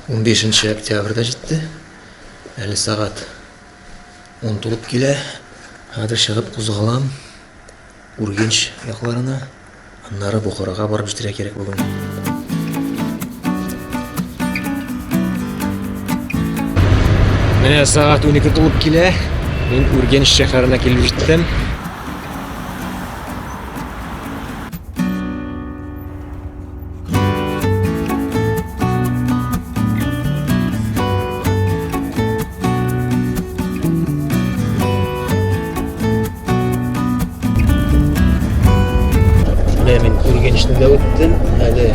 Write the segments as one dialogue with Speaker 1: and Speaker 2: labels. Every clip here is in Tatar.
Speaker 1: 15 октябрьдә җитте. Әле сәгать 10 тулып килә. Хәзер чыгып кузгалам Ургенч якларына. Аннары Бухарага барып җитәргә кирәк бүген. Менә сәгать 12 тулып килә. Мин Ургенч шәһәренә килеп җиттем. Менә мин Үргенечне дә үттем. Әле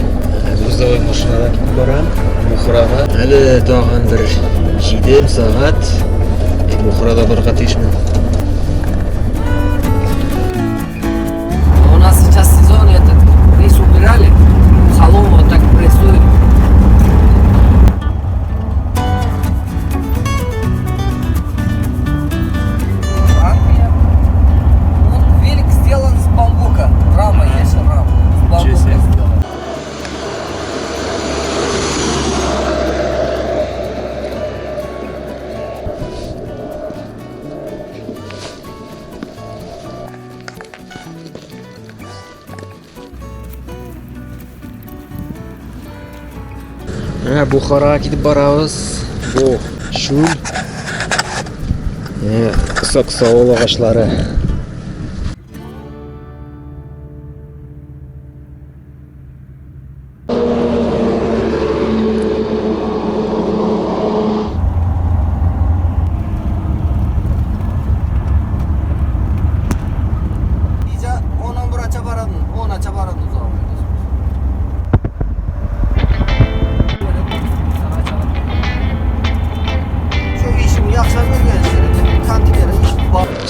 Speaker 1: грузовой машинада китеп барам Бухарага. Әле тагын бер 7 сәгать Бухарада барырга тиешмен.
Speaker 2: У нас сейчас сезон этот, рис убирали, солому вот так прессуют. Англия. Он велик сделан с бамбука. Рама есть рама. С бамбука сделан.
Speaker 1: Менә Бухарага китеп барабыз. Бу чүл. Саксаул агачлары.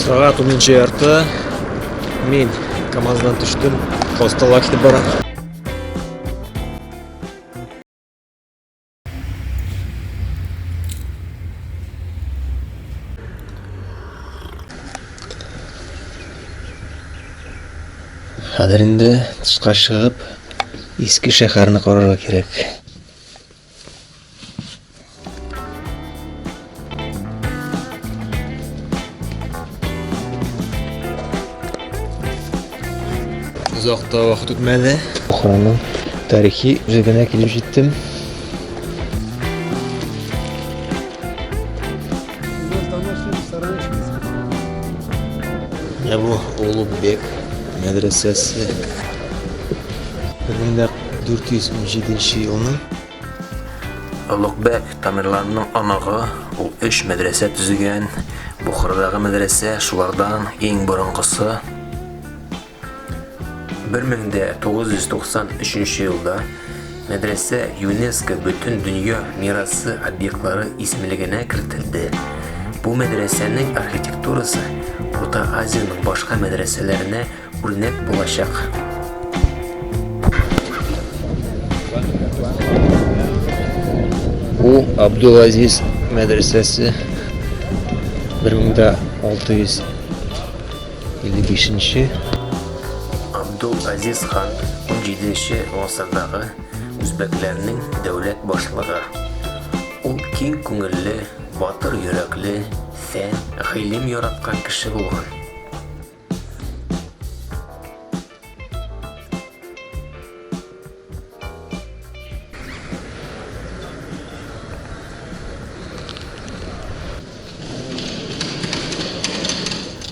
Speaker 1: Сәгать унынчы ярты. Мин КамАЗдан төштем. Хостелга китеп барам. Хәзер инде тышка чыгып, иске шәһәрне карарга кирәк. Озак та вакыт үтмәде. Бухараның тарихи үзәгенә килеп җиттем. Менә бу Улугбек мәдрәсәсе. 1417 елның
Speaker 3: Олугбек Тамерланның оныгы, ул өч мәдрәсә төзегән. Бухарадагы мәдрәсә шулардан иң борынгысы. 1993 елда мәдрәсә ЮНЕСКО Бөтендөнья мирасы объектлары исемлегенә кертелде. Бу мәдрәсәнең архитектурасы Урта Азиянең башка мәдрәсәләренә үрнәк булачак.
Speaker 1: Бу Абдулазиз мәдрәсәсе 1655
Speaker 3: Абдул Азиз хан 17 гасырдагы үзбәкләрнең дәүләт башлыгы. Ул киң күңелле, батыр йөрәкле, фән, гыйлем яраткан кеше булган.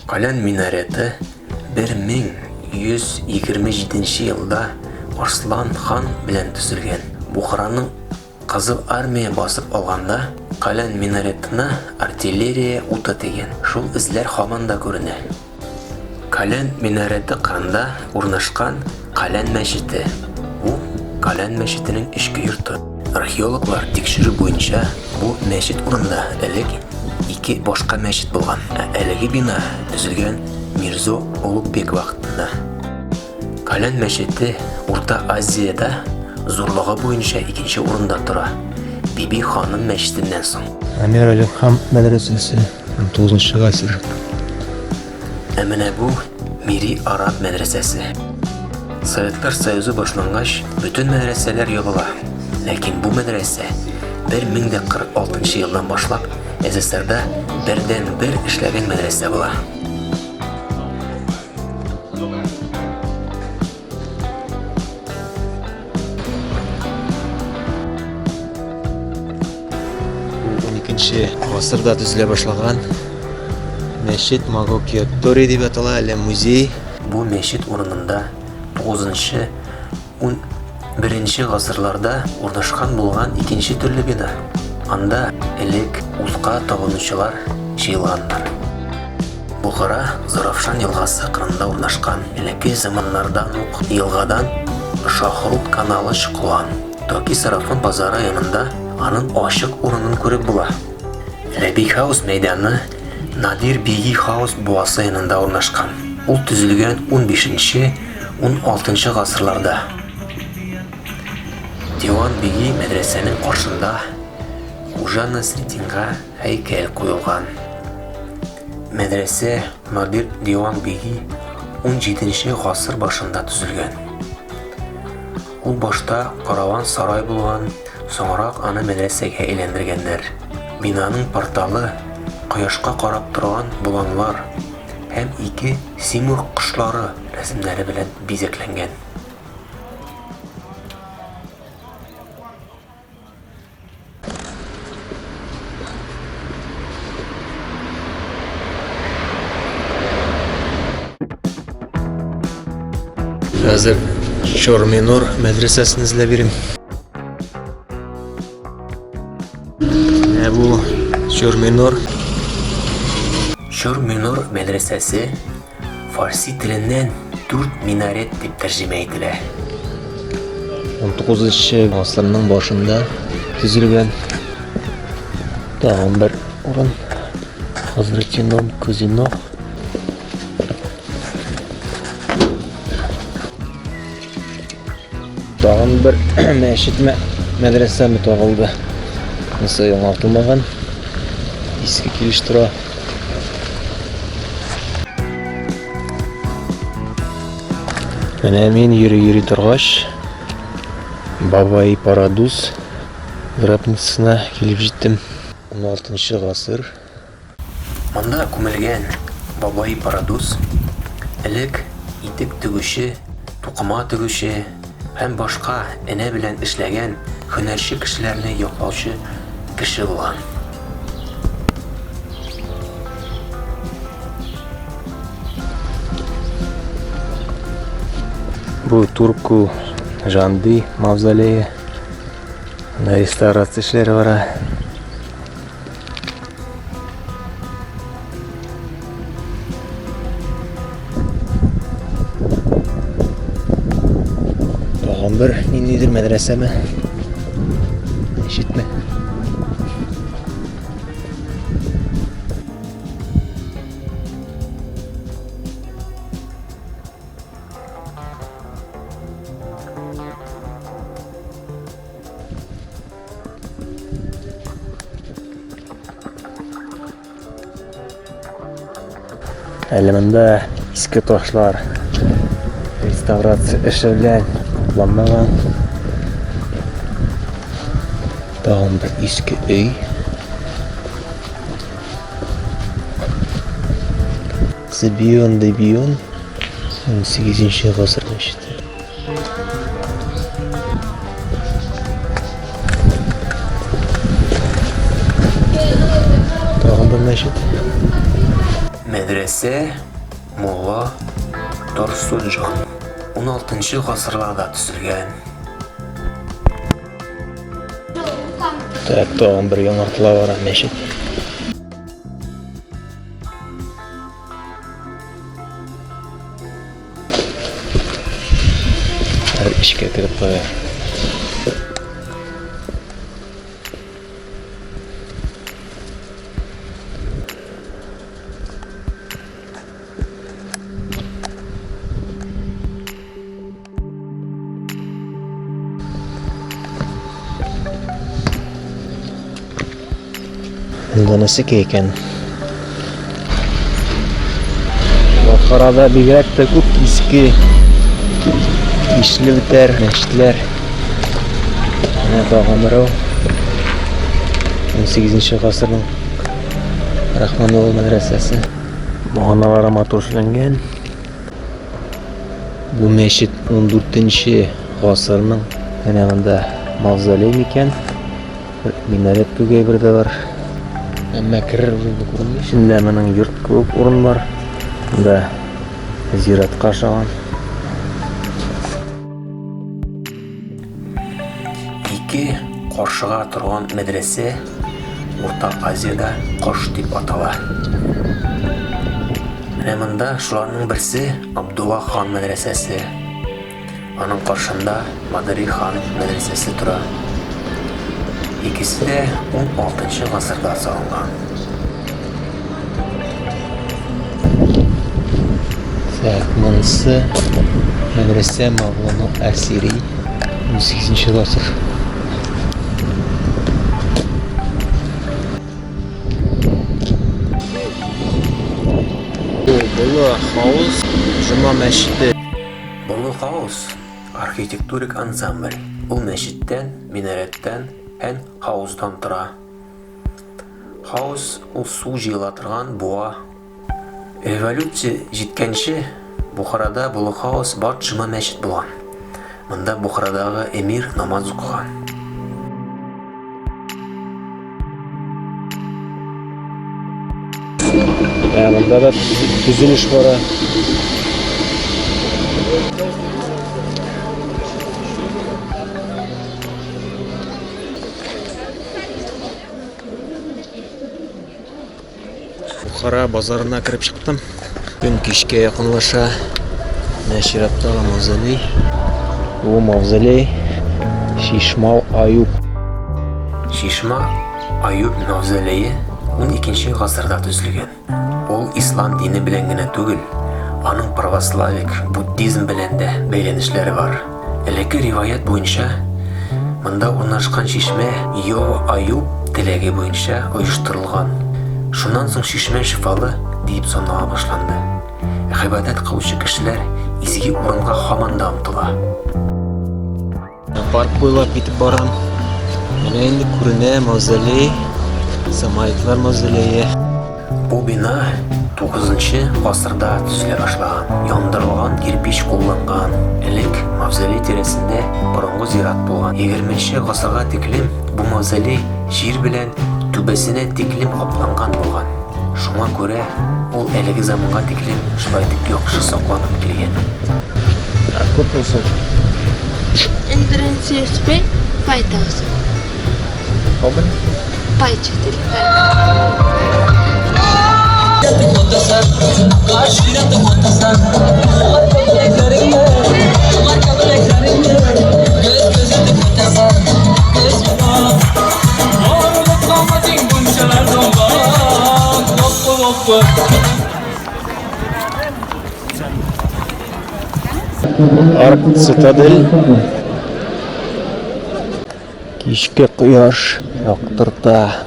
Speaker 3: Калян минареты 1127 елда Арслан хан белән төзелгән. Бухараның Кызыл Армия басып алганда, Калян минаретына артиллерия уты тигән. Шул эзләр һаман да күренә. Калян минареты кырында урнашкан Калян мәчете. Бу Калян мәчетенең эчке йорты. Археологлар тикшерү буенча, бу мәчет урынында элек ике башка мәчет булган. Ә әлеге бина төзелгән Мирзо Олугбек вакытында. Калян мәчете Урта Азиядә зурлыгы буенча икенче урында тора, Биби ханым мәчетеннән соң.
Speaker 1: Әмир Али хан мәдрәсәсе, 19 гасыр.
Speaker 3: Ә менә бу Мири Араб мәдрәсәсе. Советлар Союзы башлангач, бөтен мәдрәсәләр ябыла. Ләкин бу мәдрәсә 1046 нчы елдан башлап СССРда бердәнбер эшләгән мәдрәсә була.
Speaker 1: Бу 12 гасырда төзелә башлаган мәчет Магокиотори дип атала, әллә музей.
Speaker 3: Бу мәчет урынында 9 11 гасырларда урнашкан булган икенче төрле бина. Анда элек утка табынучылар җыелганнар. Бохара Зарафшан елгасы кырында урнашкан. Элекке заманнардан ук елгадан Шахруд каналы чокылган. Токи Сарафан базары янында аның ачык урынын күреп була. Рәби Хаус мәйданы Надир Биги Хаус буасы янында урнашкан. Ул төзелгән 15-16 гасырларда. Диван Биги мәдрәсәнең каршында Хуҗа Насретдинга һәйкәл куелган. Мәдрәсә Надир Диван Биги 17 гасыр башында төзелгән. Ул башта караван сарай булган, соңрак аны мәдрәсәгә әйләндергәннәр. Бинаның порталы кояшка карап торган боланлар һәм ике симург кошлары рәсемнәре белән бизәкләнгән.
Speaker 1: Хәзер Чорминор мәдрәсәсен эзләп йөрим. Менә бу Чорминор.
Speaker 3: Чорминор мәдрәсәсе Фарси теленнән дүрт минарет дип тәрҗемә ителә.
Speaker 1: 19 гасырның башында төзелгән тагын бер урын. Хазратином Кузино. Тагын бер мәчетме, мәдрәсәме тагылды. Монысы яңартылмаган. Иске килеш тора. Менә мин йөри-йөри торгач, Бабай Парадуз гробницасына килеп җиттем. 16 гасыр.
Speaker 3: Монда күмелгән Бабай Парадуз элек итек тегүче, тукыма тегүче һәм башка энә белән эшләгән һөнәрче кешеләрне яклаучы кеше булган.
Speaker 1: Бу Турку Жанды мавзолее. На реставрация эшләре бара. Тагын бер ниндидер мәдрәсәме? Ишетме? Әле монда иске ташлар реставрация эше белән капланмаган. Тагын бер иске өй. Зебион Дебион 18 гасыр мәчете. Тагын бер мәчет.
Speaker 3: Мәдрәсә Мулла Торсунҗан 16 гасырларда төзелгән.
Speaker 1: Так, тагын бер яңартыла бара мәчет. Хәзер эчкә кереп карыйк. Монда нәрсәкә икән? Бохарада бигрәк тә күп иске ишле бетәр, мәчетләр. Менә тагын берәү. 18 гасырның Рахманова мәдрәсәсе. Баганалары матур эшләнгән. Бу мәчет 14 гасырның менә монда мавзолей микән? Бер минарет кебек әйбер дә бар. Әмма керер урын күренми. Эчендә моның йорт кебек урын бар. Монда зиратка ошаган.
Speaker 3: Ике каршыга торган мәдрәсә Урта Азиядә кош дип атала. Менә монда шуларның берсе Абдулла хан мәдрәсәсе. Аның каршында Мадыри хан мәдрәсәсе тора. Икесе дә 16 гасырда салынган.
Speaker 1: Так, монысы мәдрәсә Мавлана Әсири, 18 гасыр. Бу хаус Җома мәчете.
Speaker 3: Болы хаус архитектурик ансамбль. Ул мәчеттән, минарәттән һәм хауздан тора. Хаус ул су җыела торган буа. Революция җиткәнче Бухарада Болы хаус бар җома мәчет булган. Монда Бухарадагы эмир намаз укыган.
Speaker 1: Ә монда да төзелеш бара. Бухара базарына кереп чыктым. Көн кичкә якынлаша. Менә чираттагы мавзолей. Бу мавзолей Шишмал Аюб.
Speaker 3: Шишма Аюб мавзолее 12 гасырда төзелгән. Ул ислам дине белән генә түгел, аның православик, буддизм белән дә бәйләнешләре бар. Элекке риваять буенча, монда урнашкан чишмә Йова Аюб теләге буенча оештырылган. Шуннан соң чишмә шифалы диеп санала башланды. Гыйбадәт кылучы кешеләр изге урынга һаман да омтыла.
Speaker 1: Парк буйлап китеп барам. Менә инде күренә мавзолей, Самайтлар мавзолее.
Speaker 3: Бу бина 9 гасырда төзелә башлаган. Яндырылган кирпич кулланган. Элек мавзолей тирәсендә борынгы зират булган. 20 гасырга тиклем бу мавзолей җир белән түбәсенә тиклем капланган булган. Шуңа күрә ул әлеге заманга тиклем шулай итеп яхшы сакланып килгән.
Speaker 1: Күп булсын.
Speaker 4: Беренче 105, 5000.
Speaker 1: How many?
Speaker 4: 5
Speaker 1: Арк Цитадель. Кичке кояш яктырта.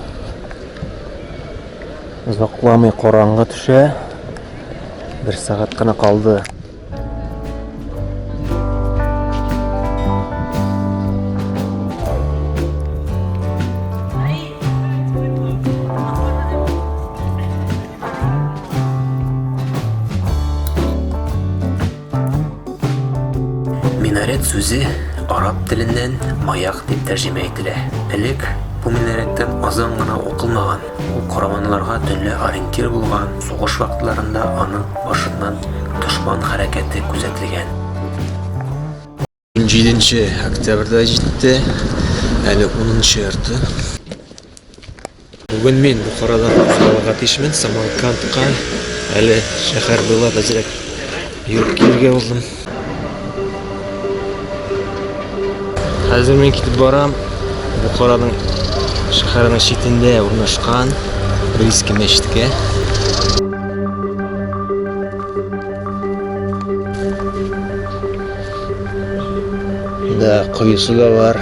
Speaker 1: Озакламый караңгы төшә. Бер сәгать кына калды.
Speaker 3: Минарет сүзе араб теленнән маяк дип тәрҗемә ителә. Элек бу минареттән азан гына укылмаган. Ул караванларга төнлә ориентир булган, сугыш вакытларында аның башыннан дошман хәрәкәте күзәтелгән.
Speaker 1: 17 октябрьдә җитте, әле 10 ярты. Бүген мин Бухарадан кузгалырга тиешмен, Самаркандка. Әле шәһәр буйлап әзрәк йөреп килергә булдым. Хәзер мин китеп барам. Бухараның шәһәренең читендә урнашкан бер иске мәчеткә. Да, коесы да бар.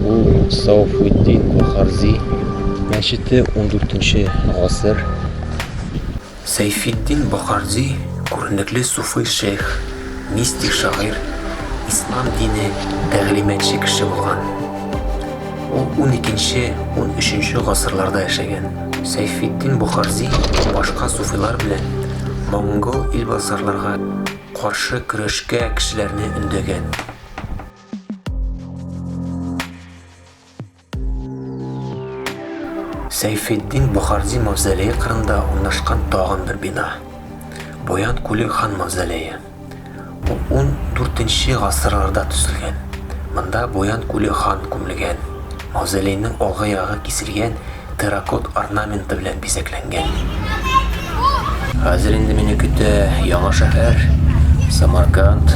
Speaker 1: Бу Сауфуддин Бухарзи мәчете 14 гасыр.
Speaker 3: Сәйфетдин Бохарзи күренекле суфый шәйх, мистик шагыйрь, ислам дине тәгълиматчы кеше булган. Ул уникенче, унөченче гасырларда яшәгән. Сәйфетдин Бохарзи башка суфилар белән монгол илбасарларга каршы көрәшкә кешеләрне өндәгән. Сәйфетдин Бохарзи мавзолее кырында урнашкан тагын бер бина, Боян Кули хан мавзолее. Ул XIV гасырларда төзелгән. Монда Боян Кули хан күмелгән. Мавзолейның алгы ягы киселгән терракот орнаменты белән бизәкләнгән.
Speaker 1: Хәзер инде мине көтә яңа шәһәр, Самарканд.